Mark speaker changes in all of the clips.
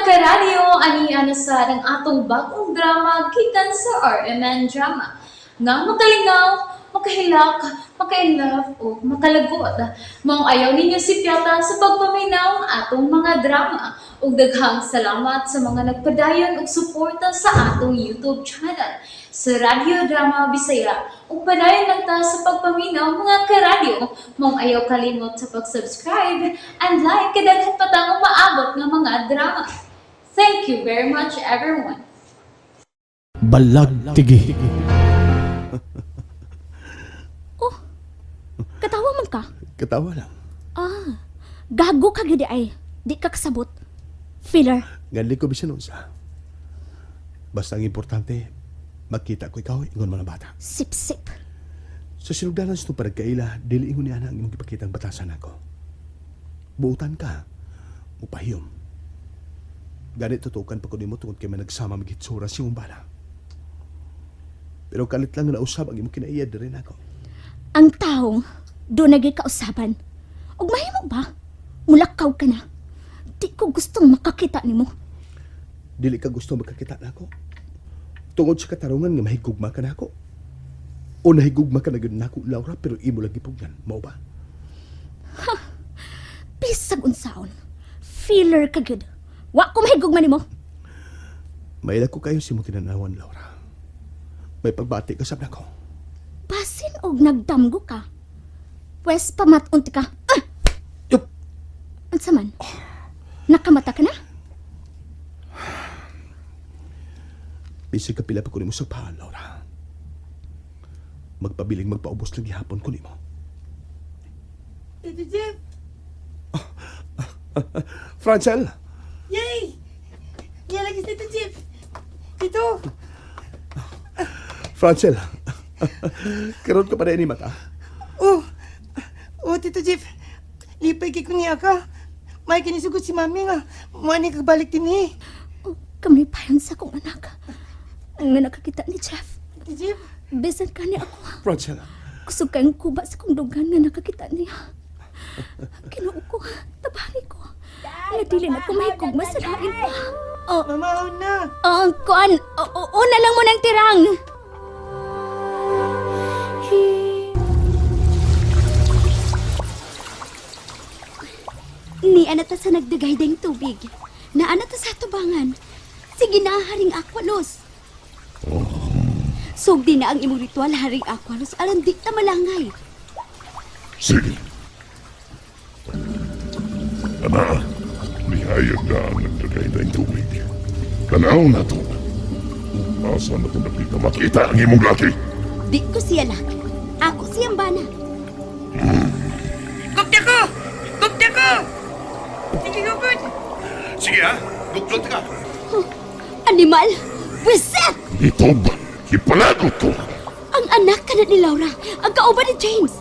Speaker 1: Karadyo, ani na sa ang atong bagong drama gikan sa RMN Drama. Nga makalingaw, makahilak, maka-inlove o makalagot. Maong ayaw ninyo sipyata sa pagpaminaw ang atong mga drama. Ug daghang salamat sa mga nagpadayon og suporta sa atong YouTube channel sa Radyo Drama Bisaya. Ug padayon lang ta sa pagpaminaw, mga karadyo. Maong ayaw kalimot sa pag-subscribe and like kay daghan pa tang umaabot nga mga drama. Thank you very much, everyone.
Speaker 2: Balagtigi.
Speaker 3: Oh, katawa man ka.
Speaker 4: Katawa lang.
Speaker 3: Ah, gago ka gidi ay. Di ka kasabot. Filler.
Speaker 4: Nganli ko bisan unsa. Basta ang importante, makita ko ikaw, ingon mo na bata.
Speaker 3: Sip-sip.
Speaker 4: Sa sinugdanan sa itong paragkaila, dili ingon ni ana ang imong gipakitang batasan ako. Buutan ka, mupahiyom. Ganit tutukan pa ko nimo tungod kay may nagsama magitsura si imong bala. Pero kalit lang nga nausab ang imong kinaiya diri nako.
Speaker 3: Ang taong doon naging kausaban. Ug mahimo ba? Mulakaw ka na. Di ko gustong makakita nimo.
Speaker 4: Dili ka gusto magkakita nako. Tungod sa katarungan nga mahigugma ka nako. O nahigugma ka na gyud nako, Laura, pero imo lang gipugnan. Mao ba?
Speaker 3: Bisag unsaon. Filler ka gyud. Wa ko mahigugma nimo.
Speaker 4: Maila ko kayo si mo tinanawan, Laura. May pagbati ka sab nako.
Speaker 3: Basin og nagdamgo ka. Pwes pamat-unti ka. Ah!
Speaker 4: Yup!
Speaker 3: Unsa man? Nakamata ka na?
Speaker 4: Bisig ka pila pa ko nimo sa paan, Laura. Magpabiling magpaubos lang gihapon ko nimo.
Speaker 5: Tito Jeff!
Speaker 4: Francel!
Speaker 5: Yay! Niya lagi si Tito Jeff! Tito!
Speaker 4: Francel! Karon ka pa na ni mata.
Speaker 5: Oh! Oh, Tito Jeff! Lipay kay ko niya ka. May kinisugot si Mami nga. Mua ni kagbalik din eh.
Speaker 3: Oh, kami payon sa akong anak. Nga nakakita ni Jeff.
Speaker 5: Tito Jeff!
Speaker 3: Bisan ka ni ako.
Speaker 4: Francel!
Speaker 3: Kusog kayong kuba sa kong dugan nga nakakita niya. Kinuo ko, tabangi ko. Nga dili na ko mahigugma sa lain pa. Oh,
Speaker 5: Mama, oh na!
Speaker 3: oh, kuan, oh, oh, una lang mo ng tirang. Ni ana ta sa nagdagay ding tubig. Naana ta sa tubangan. Sige na, Haring Aqualos. Sugdi na ang imong ritual, Haring Aqualos, aron di ta malangay.
Speaker 6: Sige. Ana, nihayag na ang nagdagay ng tubig. Tanaw na to. Asa na ito nakita makita ang imong laki?
Speaker 3: Di ko siya laki. Ako siyang bana.
Speaker 5: Gupta ko! Gupta ko! Sige, gupot!
Speaker 4: Sige ha! Duklot ka!
Speaker 3: Animal! Pwisit!
Speaker 6: Itob, ipalagot ko.
Speaker 3: Ang anak ka na ni Laura, ang kauban ni James.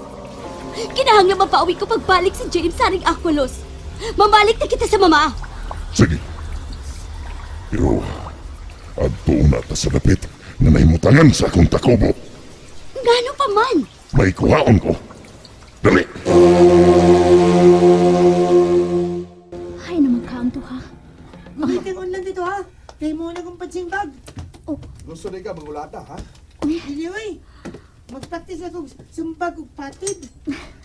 Speaker 3: Kinahanglan mapauwi ko pagbalik si James sa Haring Aqualos. Mamalik na kita sa mama.
Speaker 6: Sige. Pero, adto na ta sa dapit na nahimutangan sa akong takobo.
Speaker 3: Ngano pa man?
Speaker 6: May kuhaon ko. Dali!
Speaker 3: Hay naman ka ang duha.
Speaker 5: Gumit ang unlan dito ha! Kay mo na kong punching bag!
Speaker 3: Oh,
Speaker 4: Gusto rin ka mangulata, ha?
Speaker 5: Dili, oy! Magpraktis ako sumbag ug patid.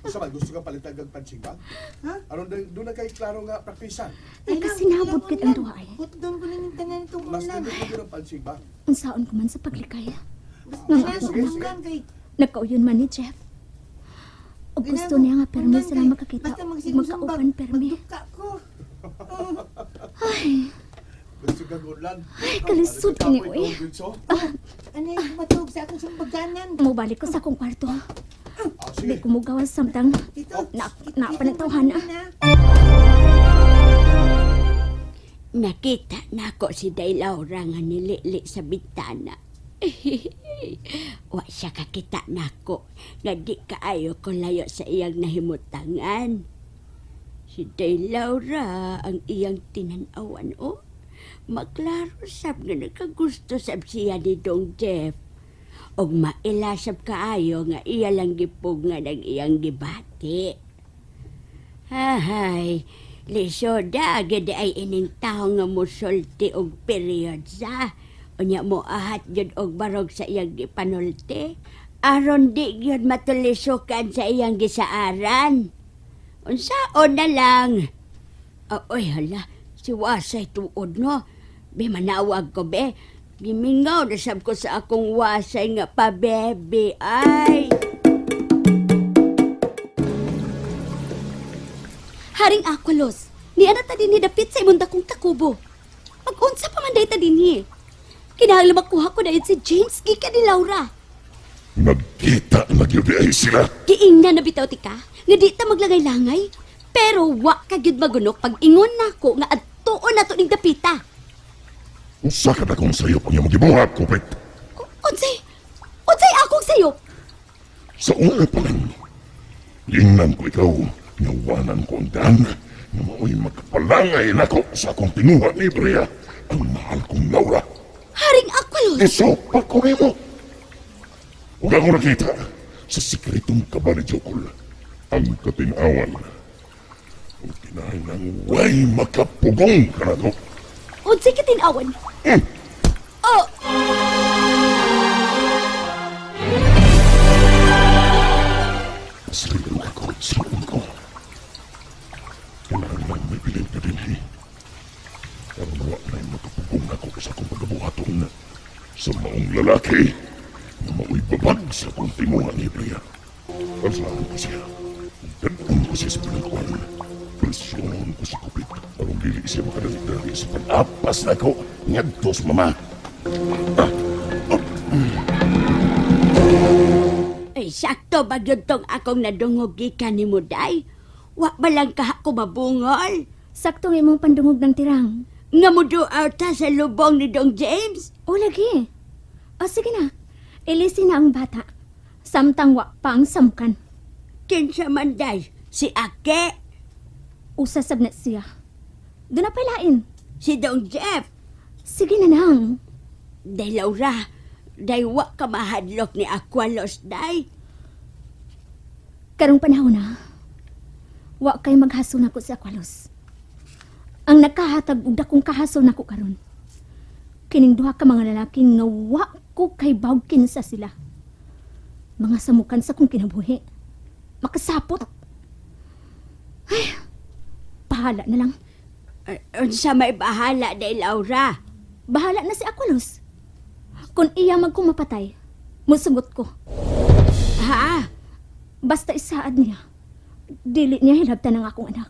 Speaker 4: Gusto man, gusto ka palitag ang punching bag?
Speaker 5: Ha?
Speaker 4: Aron doon na kay klaro nga praktisan.
Speaker 3: Nagkasinabot gid ang duha ay.
Speaker 5: Putdon ko na ng tanan itong
Speaker 4: Mas
Speaker 5: unlan.
Speaker 4: nindot ko ng punching bag.
Speaker 3: Unsaon ko man sa paglikay.
Speaker 5: Basta
Speaker 3: Nga
Speaker 5: na
Speaker 3: ako
Speaker 5: akong unlan kay
Speaker 3: Nagkauyon man ni Jeff. O gusto niya nga permi sila makakita
Speaker 5: Basta
Speaker 3: ug
Speaker 5: magsigusambag,
Speaker 3: magkauban permi.
Speaker 5: magduka ko.
Speaker 3: Ay,
Speaker 4: Gusto ka gunlan.
Speaker 3: ay kalisod ini oy.
Speaker 5: Ano yung matug sa akong sumbaganan?
Speaker 3: Mobalik ko sa akong kwarto.
Speaker 4: Ah,
Speaker 3: Di
Speaker 4: sige.
Speaker 3: ko mugawas samtang
Speaker 5: Tito,
Speaker 3: na na panatawhan na.
Speaker 7: Nakita nako si Day Laura nga nilili sa bintana. Wa siya kakita nako nga di kaayo ko layo sa iyang nahimutangan. Si Day Laura ang iyang tinanawan o. Maklaro sab nga nakagusto sab siya ni Dong Jeff. Og maila sab kaayo nga iya lang gipugngan ang iyang gibati. Ahay, Lisoda, gid ay ining tawo nga musulti og periods ha. Unya mo ahat gyud og barog sa iyang gipanulti. Aron di gyud matulisukan sa iyang gisaaran. Unsaon na lang. Ah, oy, hala, si Wasay tuod no. Be, manawag ko, be. Gimingaw na sab ko sa akong wasay nga pabebe, ay.
Speaker 3: Haring Aqualos, niana ta dinhi dapit sa imong dakong takubo. Mag-unsa pa man day ta dinhi. Kinahanglan makuha ko dayon si James gikan ni Laura.
Speaker 6: Nagkita na gyud ay sila.
Speaker 3: Giingnan na bitaw ti ka, nga di ta maglangay-langay. Pero wa ka gyud magunok pag ingon nako nga adtuon nato ning dapita.
Speaker 6: Usa ka na kong sayop ang imong gibuhat, Kupit.
Speaker 3: Unsay? Unsay akong sayop?
Speaker 6: Sa una pa lang, giingnan ko ikaw, nawanan ko ang daan, nga mao'y magpalangay nako sa akong tinuha ni Brea, ang mahal kong Laura.
Speaker 3: Haring Aqualos!
Speaker 6: Isopa ko nimo. Huwag ako nakita sa sikretong kaba ni Jokol, ang katinawan. Ang kinahanglang way makapugong ka na to.
Speaker 3: Unsay katinawan?
Speaker 6: Mm.
Speaker 3: Oh!
Speaker 6: Pasaliw ako, sinuon ko. Kinahanglan may bilin ka din eh. Aron wa na'y makapugong ako sa akong pagabuhaton sa maong lalaki na mao'y babag sa akong timuha ni Brea. Kalsahan ko siya. Dadon ko siya sa pinagkuhan. Presyon ko si Kupit. Aron dili siya makadali-dali sa pag-apas na ko. Ngadto sa mama.
Speaker 7: Ay, sakto ba gyud tong akong nadungog gikan nimo, day? Wa ba lang kaha ko mabungol?
Speaker 3: Sakto nga imong pandungog ng tirang.
Speaker 7: Nga mo duaw ta sa lubong ni Dong James?
Speaker 3: O lagi. O sige na. Ilisin na ang bata. Samtang wa pa ang samukan.
Speaker 7: Kinsa man, day? Si Ake?
Speaker 3: Usasab na siya. Doon na palain.
Speaker 7: Si Dong Jeff?
Speaker 3: Sige na nang.
Speaker 7: Day, Laura, day wa ka mahadlok ni Aqualos, day.
Speaker 3: Karong panahon na, wa kay maghaso nako si Aqualos. Ang nakahatag og dakong kahaso nako karon. Kining duha ka mga lalaki nga wa ko kay bawg kinsa sila. Mga samukan sa kong kinabuhi. Makasapot. Ay, bahala na lang.
Speaker 7: Ay, unsa may bahala, day, Laura?
Speaker 3: Bahala na si Aqualos. Kung iya magkumapatay, musugot ko.
Speaker 7: Ha?
Speaker 3: Basta isaad niya. Dili niya hilabtan ang akong anak.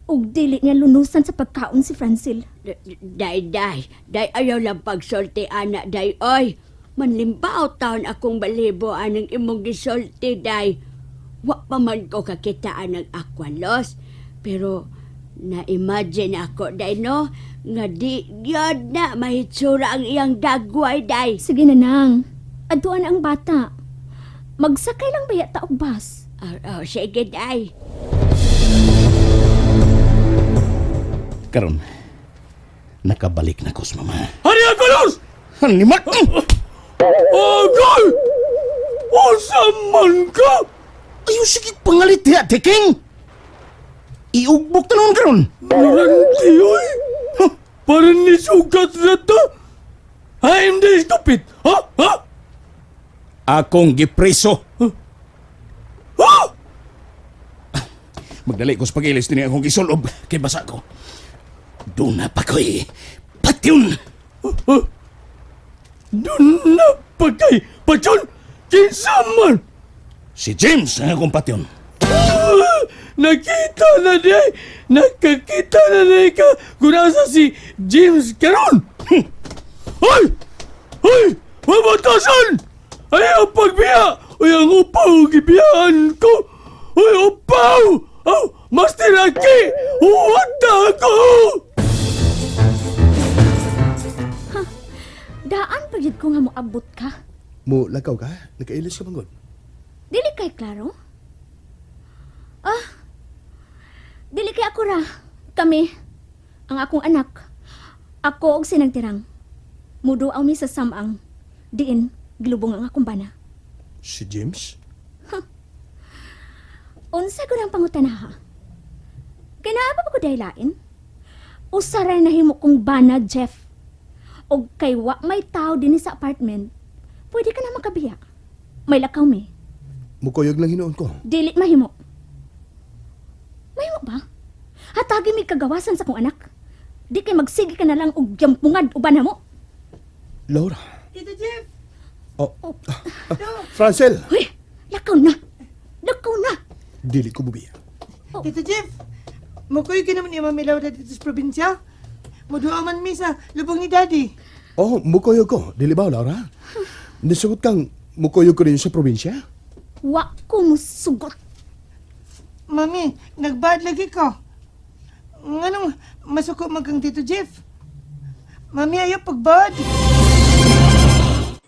Speaker 3: Ug dili niya lunusan sa pagkaon si Francil.
Speaker 7: Day, day, day, ayaw lang pagsulti, ana, day, oy. Manlimbaw taon akong balibo anang imong gisulti, day. Wa pa man ko kakitaan ng Aqualos, pero na-imagine ako, day, no, nga di gyud na mahitsura ang iyang dagway, day.
Speaker 3: Sige na nang. Adtuan ang bata. Magsakay lang baya ta og bus.
Speaker 7: Oh, oh, sige, day.
Speaker 2: Karon, nakabalik na ko sa mama.
Speaker 8: Hari Aqualos!
Speaker 2: Hanimat!
Speaker 8: Agay! Asa man ka?
Speaker 2: Ayaw sige pangalit diha, Tiking! Iugbok ta noon karon.
Speaker 8: Ranti, oy! Parang nisugat na to! I am the stupid! Ha? Ha?
Speaker 2: Akong gipreso.
Speaker 8: Ha?
Speaker 2: Magdali ko sa pag-ilis din akong gisulob kay basa ko. Doon na pa ko'y patyon!
Speaker 8: Doon na pa kay Patyon! Kinsa man!
Speaker 2: Si James ang akong patyon.
Speaker 8: Ah, nakita na di! Nakakita na di ka kung nasa si James karon! Hoy! Hoy! Mabatasan! Ay, ang pagbiya! Ay, ang upaw! Gibiyaan ko! Ay, upaw! Oh, Master Aki! Huwag ako!
Speaker 3: Daan pa gyud ko nga moabot ka.
Speaker 4: Mo lagaw ka? Nakailis ka manggod?
Speaker 3: Dili kay klaro? Ah, dili kay ako ra. Kami, ang akong anak, ako og sinagtirang. Muduaw mi sa samang. Diin, gilubong ang akong bana.
Speaker 4: Si James?
Speaker 3: Unsa ko ng pangutana ha? Kay naa pa ko daylain. Usa ra nahimo kong bana, Jeff. Og kay wa may tao dinhi sa apartment, pwede ka na makabiya. May lakaw mi.
Speaker 4: Mukuyog lang hinuon ko.
Speaker 3: Dili mahimo. Mahimo ba? Hatagi mi kagawasan sa kong anak. Di kay magsige ka na lang og yampungad uban na mo.
Speaker 4: Laura.
Speaker 5: Tito Jeff!
Speaker 4: Oh. Francel!
Speaker 3: Huy, lakaw na. Lakaw na.
Speaker 4: Dili ko bubiya.
Speaker 5: Tito Jeff! Mukuy ka naman ni Mami Laura dito sa probinsya. Muduha man mi sa lubong ni Daddy.
Speaker 4: Oh, mukuyog ko. Dili ba, Laura? Nisugot kang mukuyog ko rin sa probinsya?
Speaker 3: Wa ko musugot.
Speaker 5: Mami, nagbad lagi ko. Nganong masuko man kang Tito Jeff? Mami, ayaw pagbad.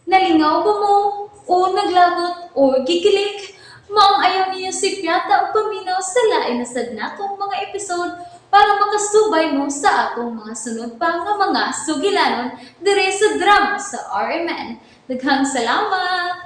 Speaker 1: Nalingaw ba mo? O naglagot o gikilig? Maong ayaw niyo si Piata o paminaw sa lain na sad natong mga episode para makasubay mo sa atong mga sunod pa nga mga sugilanon dire sa drama sa RMN. Daghang salamat!